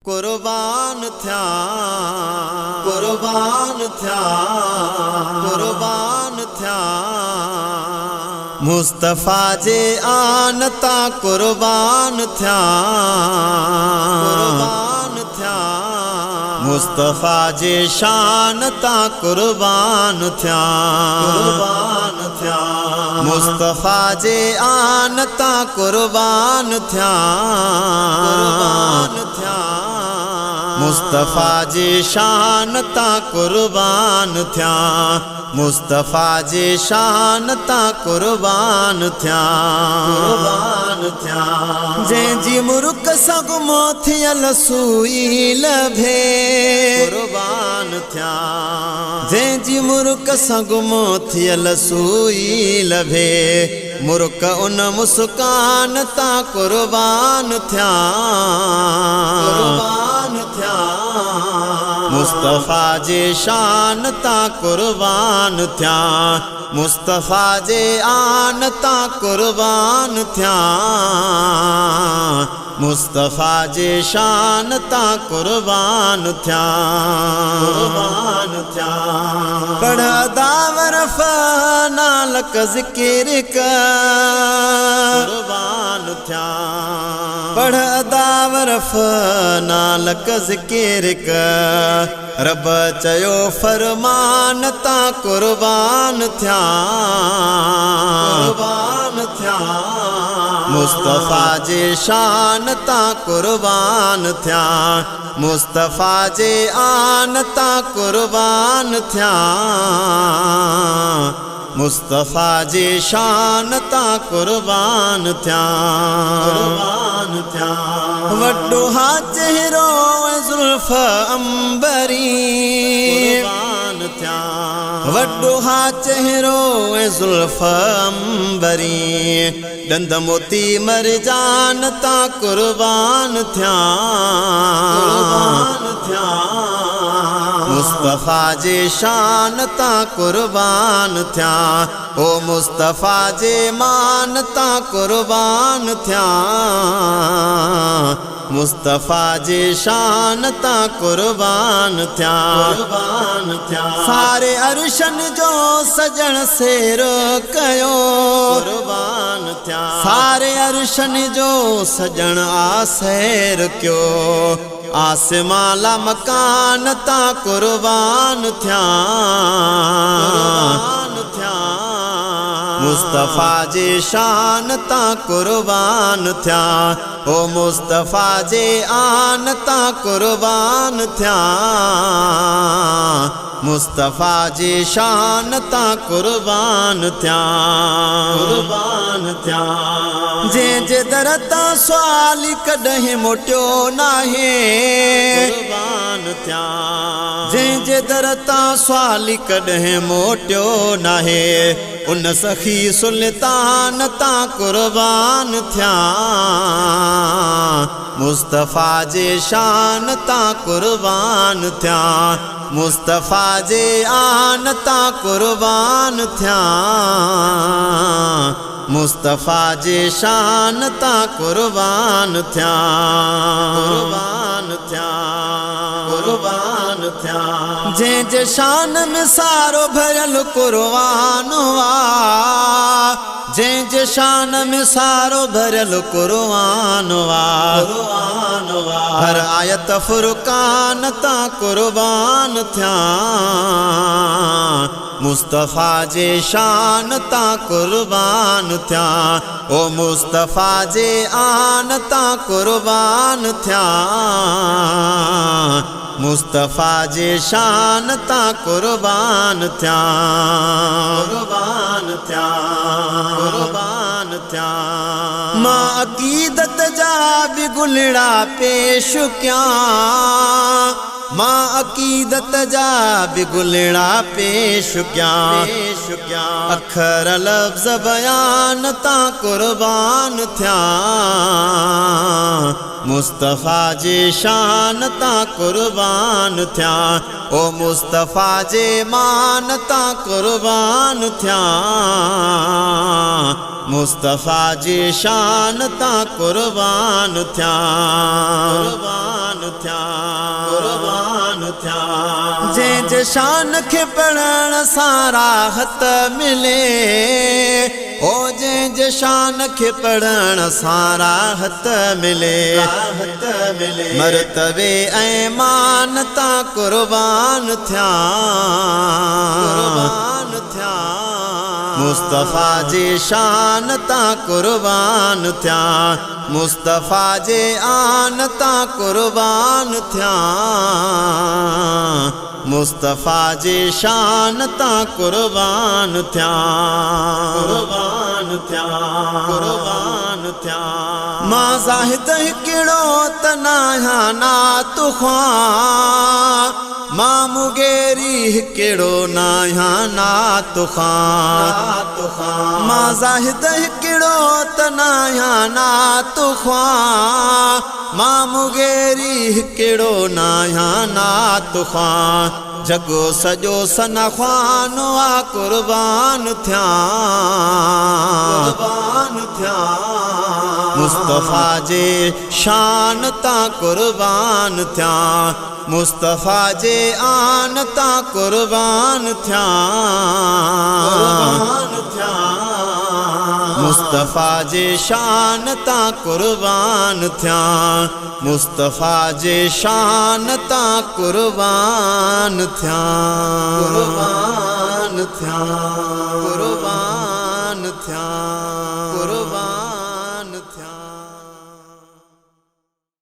قربان ٿيان، قربان ٿيان، قربان ٿيان. مصطفيٰ جي آن تان قربان ٿيان، قربان ٿيان. مصطفيٰ جي شان تان قربان ٿيان، قربان ٿيان. مصطفيٰ جي آن تان قربان ٿيان، قربان ٿيان. مصطفيٰ جي شان تان قربان ٿيان، مصطفيٰ جي شان تان قربان ٿيان، قربان ٿيان. جنهن جي مرڪ سان گم ٿيل سوئي لڀي، قربان ٿيان. جنهن جي مرڪ سان گم ٿيل سوئي لڀي، مرڪ ان مسڪان تان قربان ٿيان، قربان ٿيان. مصطفيٰ جي شان تان قربان ٿيان، مصطفيٰ جي آن تان قربان ٿيان، مصطفيٰ جي شان تان قربان ٿيان، قربان ٿيان. پڙهه داور نالڪ ذڪر قربان ٿيان، پڙهه داور نالڪ ذڪر، رب چيو فرمان تان قربان ٿيان، قربان ٿيان. مصطفيٰ جي شان تان قربان ٿيان، مصطفيٰ جي آن تان قربان ٿيان، مصطفيٰ جي شان تان قربان ٿيان، قربان ٿيان. وڏو ها چهرو زلف انبري، قربان ٿيان. وڏو ها چهرو زلف انبري، ڏند موتي مرجان تان قربان ٿيان، قربان ٿيان. مصطفيٰ جي شان تان قربان ٿيان، او مصطفيٰ جي مان تان قربان ٿيان، مصطفيٰ جي شان تان قربان ٿيان، قربان ٿيان. ساري عرشن جو سجڻ سير ڪيو، قربان ٿيان. ساري عرشن جو سجڻ آ سير ڪيو، آسمان لا مڪان تان قربان ٿيان، قربان ٿيان. مصطفيٰ جي شان تان قربان ٿيان، او مصطفيٰ جي آن تان قربان ٿيان، مصطفيٰ جي شان تان قربان ٿيان، قربان ٿيان. جنهن جي در تان سوال ڪڏهن موٽيو ناهي، قربان ٿيان. جنهن جي در تان سوال ڪڏهن موٽيو ناهي، ان سخي سلطان تان قربان ٿيان، مصطفيٰ جي شان تان قربان ٿيان، مصطفيٰ جي آن تان قربان ٿيان، مصطفيٰ جي شان تان قربان ٿيان، قربان ٿيان، قربان ٿيان. جنهن جي شان ۾ سارو ڀريل قربان آ، جنهن جي شان ۾ سارو ڀريل قربان آ، هر آيت فرقان تان قربان ٿيان، مصطفيٰ جي شان تان قربان ٿيان، او مصطفيٰ جي آن تان قربان ٿيان، مصطفيٰ جي شان تان قربان ٿيان، قربان ٿيان، قربان ٿيان. مان عقيدت جا به گلڙا پيش ڪيان، مان عقيدت جا به گلڙا پيش ڪيان، اکر لفظ بيان تان قربان ٿيان، مصطفيٰ جي شان تان قربان ٿيان، او مصطفيٰ جي مان تان قربان ٿيان، مصطفيٰ جي شان تان قربان ٿيان، قربان ٿيان. ٿيان. جنهن جي شان کي پڙهڻ سان راحت ملي، او جنهن جي شان کي پڙهڻ سان راحت ملي، راحت ملي. مرتبي ۽ مان تان قربان ٿيان، قربان ٿيان. مصطفيٰ جي شان تان قربان ٿيان، مصطفيٰ جي آن تان قربان ٿيان، مصطفيٰ جي شان تان قربان ٿيان، قربان ٿيان، قربان ٿيان. مان زاهد هڪڙو ته ناهيان نات خوان، مان مغيري هڪڙو ناهيان نات خوان. مان زاهد هڪڙو ته ناهيان نات خوان، مان مغيري هڪڙو ناهيان نات خوان. جڳو سڄو سنا خوان آ، قربان ٿيان، قربان ٿيان. مصطفيٰ جي شان تان قربان ٿيان، مصطفيٰ جي آن تان قربان ٿيان، قربان ٿيان. مصطفيٰ جي شان تان قربان ٿيان، مصطفيٰ جي شان تان قربان ٿيان، قربان ٿيان، قربان ٿيان، قربان.